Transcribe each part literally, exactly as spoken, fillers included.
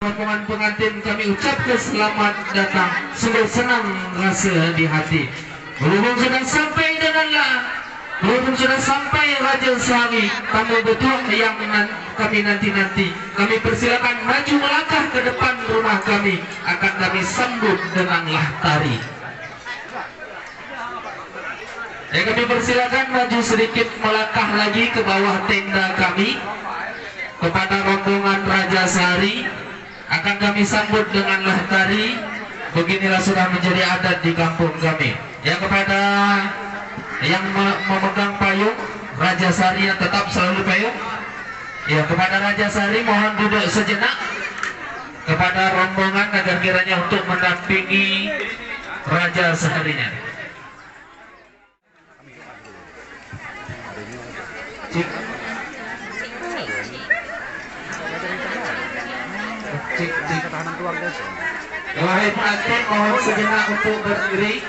Rombongan pengantin kami ucapkan selamat datang, sungguh senang rasa di hati. Berhubung sudah sampai dengan la, berhubung sudah sampai Raja Sehari, tamu betuah yang nan-, kami nanti-nanti. Kami persilakan maju melangkah ke depan rumah kami, akan kami sambut dengan lahtari. Ya, kami persilakan maju sedikit melangkah lagi ke bawah tenda kami. Kepada rombongan Raja Sehari, akan kami sambut dengan lahtari. Beginilah sudah menjadi adat di kampung kami. Ya, kepada yang me-, memegang payung, Raja Sehari yang tetap selalu payung. Ya, kepada Raja Sehari mohon duduk sejenak. Kepada rombongan agar kiranya untuk mendampingi Raja Seharinya. Cek. Cek, cek. Wahai pengantin, mohon sejenak untuk berdiri.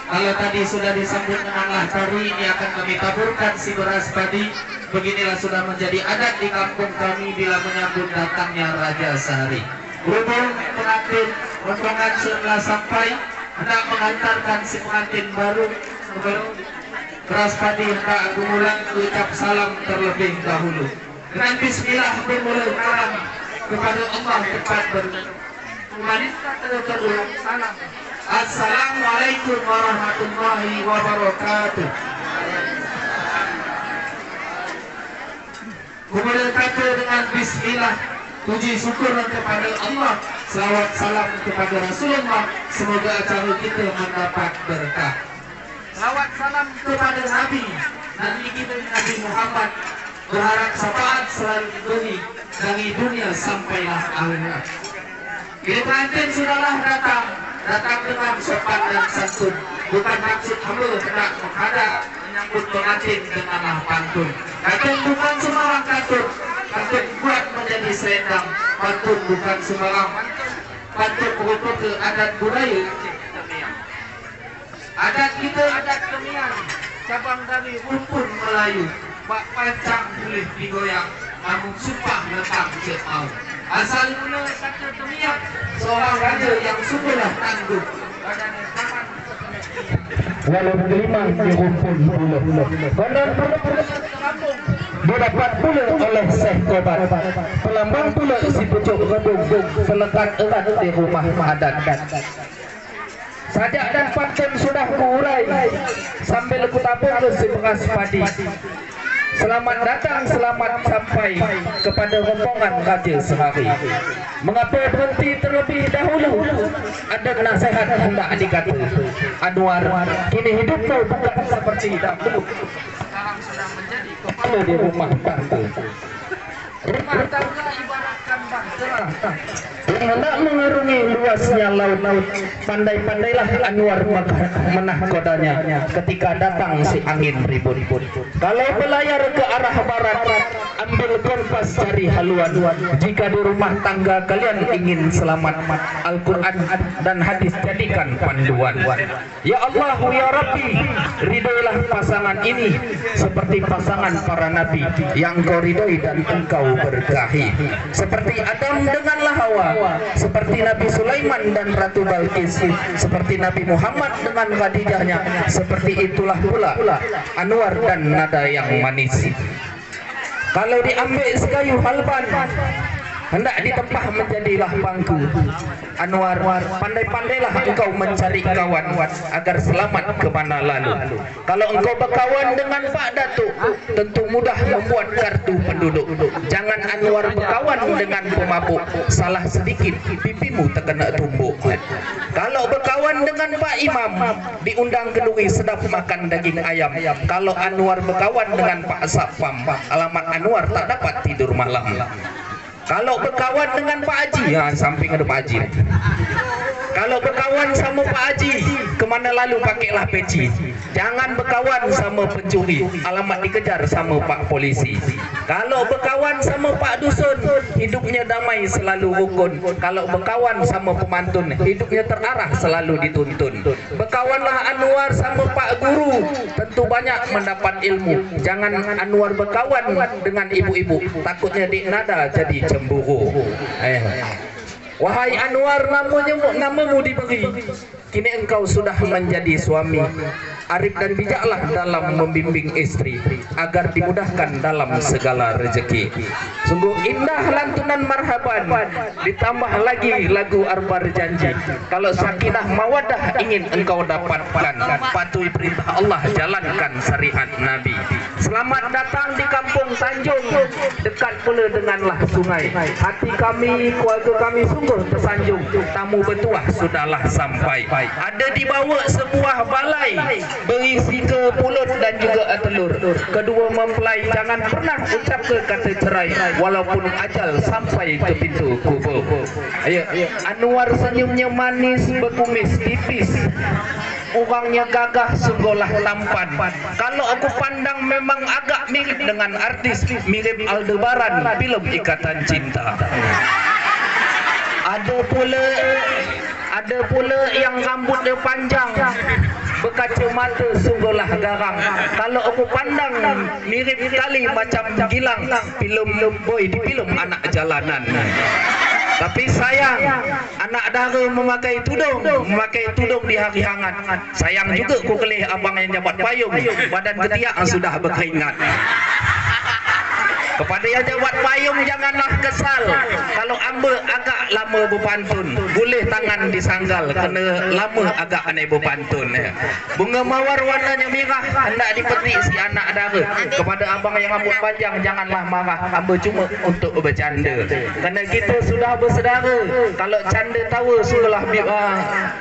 Kalau tadi sudah disambut dengan lahtari, ini akan kami taburkan si beras padi. Beginilah sudah menjadi adat di kampung kami bila menyambut datangnya Raja Sehari. Berhubung pengantin rombongan sudah sampai, hendak mengantarkan si pengantin baru, beras padi hendak geugulang, ucap salam terlebih dahulu. Dengan bismillah bermula kalam kepada Allah tempat ber-, Assalamualaikum warahmatullahi wabarakatuh. Kemudian kata dengan bismillah, puji syukur kepada Allah, selawat salam kepada Rasulullah, semoga acara kita mendapat berkah. Selawat salam kepada Nabi, Nabi kita Nabi Muhammad, berharap syafaat selalu diberi dari dunia sampailah akhirat. Bila pengantin sudahlah datang, datang dengan sopan dan santun. Bukan maksud hamba hendak menghadap menyambut pengantin denganlah pantun. Pantun bukan sembarang pantun, pantun buat menjadi selendang. Pantun bukan sembarang pantun, merupakan adat budaya. Adat kita, adat keumian, cabang dari rumpun Melayu, bak pancang boleh digoyang, namun sumpah leutang cek mau. Asal mula kata keumian, seorang raja yang sungguhlah tangguh. Walau bergelimang di rumpun buluh, gondang pula didapat pula oleh Syekh Kobat, pelambang pula si pucuk rebung, pelekat erat di rumah adat. Sajak dan pantun sudah kuurai, sambil kutabur si beras padi. Selamat datang, selamat sampai kepada rombongan Raja Sehari. Mengapa berhenti terlebih dahulu? Ada nasihat hendak dikata. Anwar, kini hidupmu bukan seperti dahulu. Sekarang sudah menjadi kepala di rumah tangga. Rumah tangga ibaratkan bahtera yang hendak mengarungi luasnya laut. Pandai-pandailah Anwar maka-, menahkodanya ketika datang si angin ribut. Kalau berlayar ke arah barat, ambil kompas cari haluan. Jika di rumah tangga kalian ingin selamat, Al-Quran dan hadis jadikan panduan. Ya Allah, ya Rabbi, ridhoilah pasangan ini seperti pasangan para nabi yang Engkau ridhoi dan Engkau berkahi. Seperti Adam denganlah Hawa, seperti Nabi Sulaiman dan Ratu Balqis, seperti Nabi Muhammad dengan Khadijahnya, seperti itulah pula Anwar dan nada yang manis. Kalau diambil sikayu halban, hendak ditempah menjadilah bangku. Anwar, pandai-pandailah engkau mencari kawan agar selamat ke mana lalu. Kalau engkau berkawan dengan Pak Datuk, tentu mudah membuat kartu penduduk. Jangan Anwar berkawan dengan pemabuk, salah sedikit pipimu terkena tumbuk. Kalau berkawan dengan Pak Imam, diundang kenduri sedap makan daging ayam. Kalau Anwar berkawan dengan Pak Satpam, alamat Anwar tak dapat tidur malam. Kalau berkawan dengan Pak Haji, ha, samping ada Pak Haji. Kalau berkawan sama Pak Haji, kemana lalu pakailah peci. Jangan berkawan sama pencuri, alamat dikejar sama Pak Polisi. Kalau berkawan sama Pak Dusun, hidupnya damai selalu rukun. Kalau berkawan sama pemantun, hidupnya terarah selalu dituntun. Berkawanlah Anwar sama Pak Guru, tentu banyak mendapat ilmu. Jangan Anwar berkawan dengan ibu-ibu, takutnya Dik Nada jadi cemburu. Eh. Wahai Anwar, namanya, namamu diberi, kini engkau sudah menjadi suami. Arif dan bijaklah dalam membimbing istri, agar dimudahkan dalam segala rezeki. Sungguh indah lantunan marhaban, ditambah lagi lagu arba janji. Kalau sakinah mawadah ingin engkau dapatkan, patuhi perintah Allah, jalankan syariat Nabi. Selamat datang di Kampung Tanjung, dekat pula denganlah sungai. Hati kami, keluarga kami sungguh tersanjung. Tamu bertuah sudahlah sampai. Ada dibawa sebuah balai berisi ke pulut dan juga telur. Kedua mempelai jangan pernah ucap ke kata cerai, walaupun ajal sampai ke pintu kubur. Ayo, Anwar senyumnya manis, berkumis tipis. Orangnya gagah sungguhlah tampan. Kalau aku pandang memang agak mirip dengan artis, mirip Aldebaran, film Ikatan Cinta. Ada pula, ada pula yang rambutnya panjang, berkacamata sungguhlah garang. Kalau aku pandang mirip kali macam Gilang, film boy di film Anak Jalanan. Tapi sayang, anak dara memakai tudung, memakai tudung di hari hangat. Sayang juga ku keleh abang yang jabat payung, badan ketiak sudah berkeringat. Kepada yang jabat payung, janganlah kesal kalau ambeuk agak lama berpantun. Boleh tangan disanggal, kena lama agak aneh berpantun. Bunga mawar warnanya merah, hendak dipetik si anak dara. Kepada abang yang rambut panjang, janganlah marah, ambeuk cuma untuk bercanda. Karena kita sudah bersaudara, kalau canda tawa sungguhlah bi-, ah,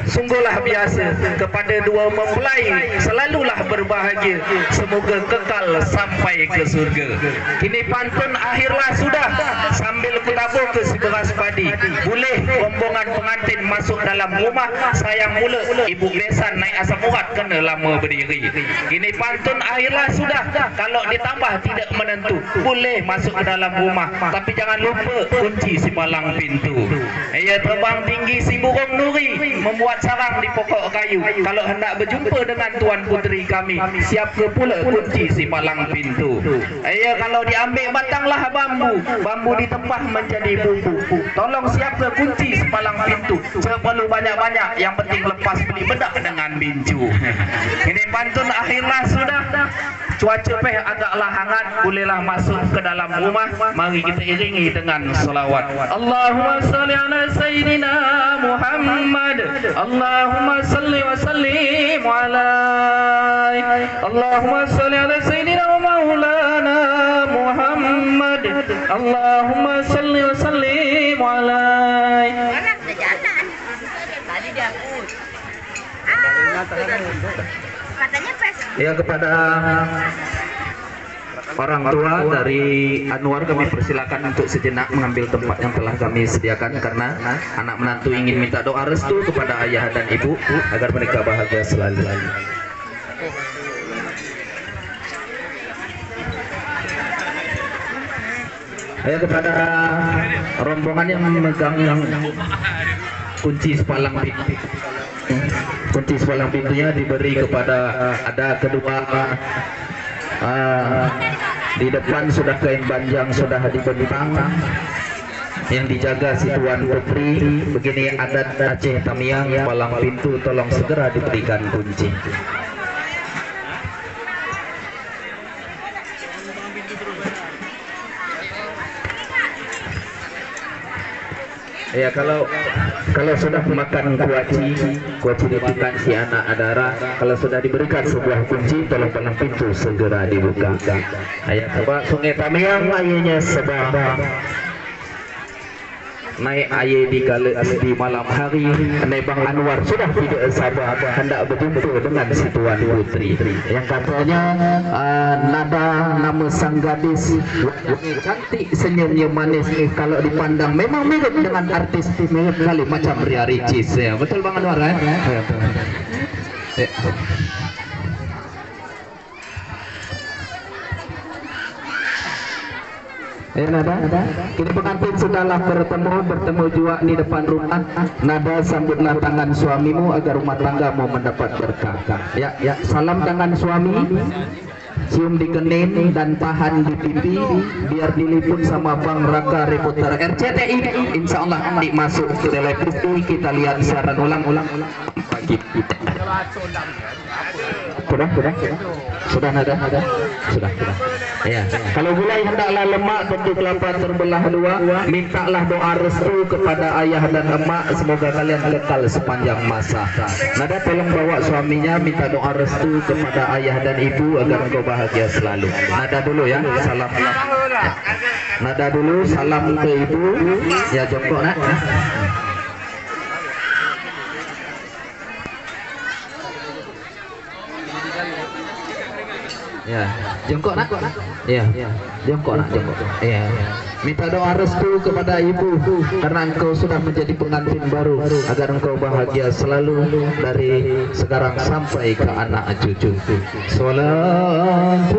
sungguhlah biasa. Kepada dua mempelai, selalulah berbahagia. Semoga kekal sampai ke surga. Kini pantun akhirlah sudah, sambil kutaboh ke si beras padi. Boleh rombongan pengantin masuk dalam rumah, sayang pula ibu besan naik asam urat kena lama berdiri. Kini pantun akhirlah sudah, kalau ditambah tidak menentu. Boleh masuk ke dalam rumah, tapi jangan lupa kunci si palang pintu. Ia terbang tinggi si burung nuri, membuat sarang di pokok kayu. Kalau hendak berjumpa dengan tuan puteri kami, siapkan pula kunci si palang pintu. Ia kalau diambil batanglah bambu, bambu ditempah menjadi bubu. Tolong siapkan kunci si palang pintu. Tidak perlu banyak-banyak, yang penting lepas beli bedak dengan bincu. Ini pantun akhirlah sudah. Cuaca peh agaklah hangat, bolehlah masuk ke dalam rumah. Mari kita iringi dengan salawat. Allahumma salli ala Sayyidina Muhammad. Allahumma salli wa sallim alaihi. Allahumma salli ala Sayyidina wa Maulana Muhammad. Allahumma salli wa sallim alaihi. Mana dah jalan? Tadi dah pun. Ya, kepada orang tua dari Anwar kami persilakan untuk sejenak mengambil tempat yang telah kami sediakan karena anak menantu ingin minta doa restu kepada ayah dan ibu agar mereka bahagia selalu. Ya, kepada rombongan yang memegang kunci sepalang pintu. Kunci sepalang pintunya diberi kepada, ada kedua, ah, di depan sudah kain banjang sudah dibentang yang dijaga si tuan putri. Begini adat Aceh Tamiang, palang pintu tolong segera diberikan kunci. Ya, kalau, kalau sudah makan kuaci, kuaci dimakan si anak dara, kalau sudah diberikan sebuah kunci, tolong palang pintu segera dibuka. Ya, sebab Sungai Tamiang airnya sebab. Naik air di kala di malam hari, Nebang Anwar sudah tidak sabar hendak berjumpa dengan si tuan putri. Yang katanya, ah, nada nama sang gadis, wangi cantik, senyumnya manis. Kalau dipandang memang mirip dengan artis, mirip kali macam Ria Ricis. Ya, betul Bang Anwar, eh? Ya, betul. Ya. Eh, nada. Kini pengantin sudahlah bertemu, bertemu juga di depan rumah. Nada, sambutlah tangan suamimu agar rumah tanggamu mendapat berkah. Ya, ya, salam tangan suami. Cium di kening dan tahan di pipi, biar diliput sama Bang Raka reporter R C T I. Insya Allah, nanti masuk ke televisi, kita lihat siaran ulang-ulang bagi kita. Sudah, sudah, sudah. Sudah, Nada, Nada. Sudah, sudah. Ya. Kalau gulai hendaklah lemak, tentu kelapa terbelah dua. Mintalah doa restu kepada ayah dan emak, semoga kalian kekal sepanjang masa. Nada, tolong bawa suaminya minta doa restu kepada ayah dan ibu agar engkau bahagia selalu. Nada dulu ya, salam. Nada dulu, salam ke ibu. Ya, jongkok nak. Ya, jongkok nak. Ya, jongkok nak, jongkok. Ya. Minta doa restu kepada ibu karena engkau sudah menjadi pengantin baru, agar engkau bahagia selalu dari sekarang sampai ke anak cucu. Salatullah,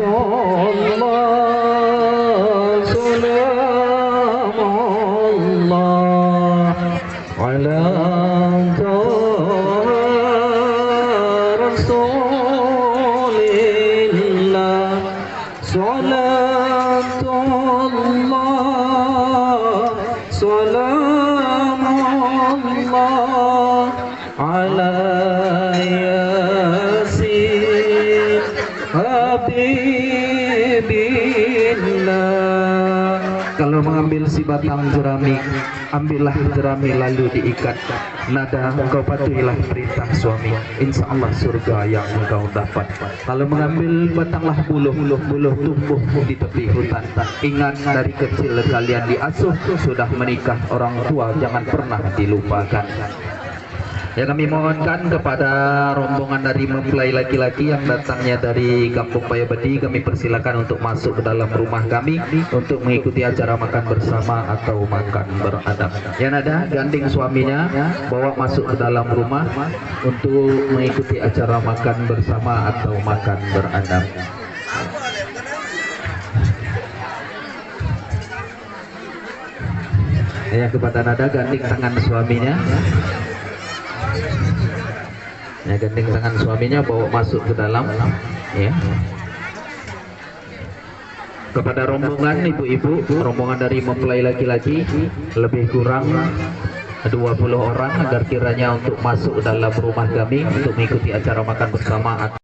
salamullah. Ala Rasulillah, salatullah, salamullah, ala Yasin Habibillah. Kalau mengambil si batang jerami, ambillah jerami lalu diikat. Nada, engkau patuhilah perintah suami. Insya Allah surga yang engkau dapat. Kalau mengambil batanglah buluh, buluh tumbuh di tepi hutan. Ingat, dari kecil kalian diasuh, sudah menikah orang tua jangan pernah dilupakan. Ya, kami mohonkan kepada rombongan dari mempelai laki-laki yang datangnya dari Kampung Paya Bedi, kami persilakan untuk masuk ke dalam rumah kami untuk mengikuti acara makan bersama atau makan beradab. Yang ada, gandeng suaminya, bawa masuk ke dalam rumah untuk mengikuti acara makan bersama atau makan beradab. Ya, kepada Nada, gandeng tangan suaminya. Ya, gandeng tangan suaminya, bawa masuk ke dalam. Ya. Kepada rombongan ibu-ibu, rombongan dari mempelai laki-laki, lebih kurang dua puluh orang, agar kiranya untuk masuk dalam rumah kami untuk mengikuti acara makan bersama.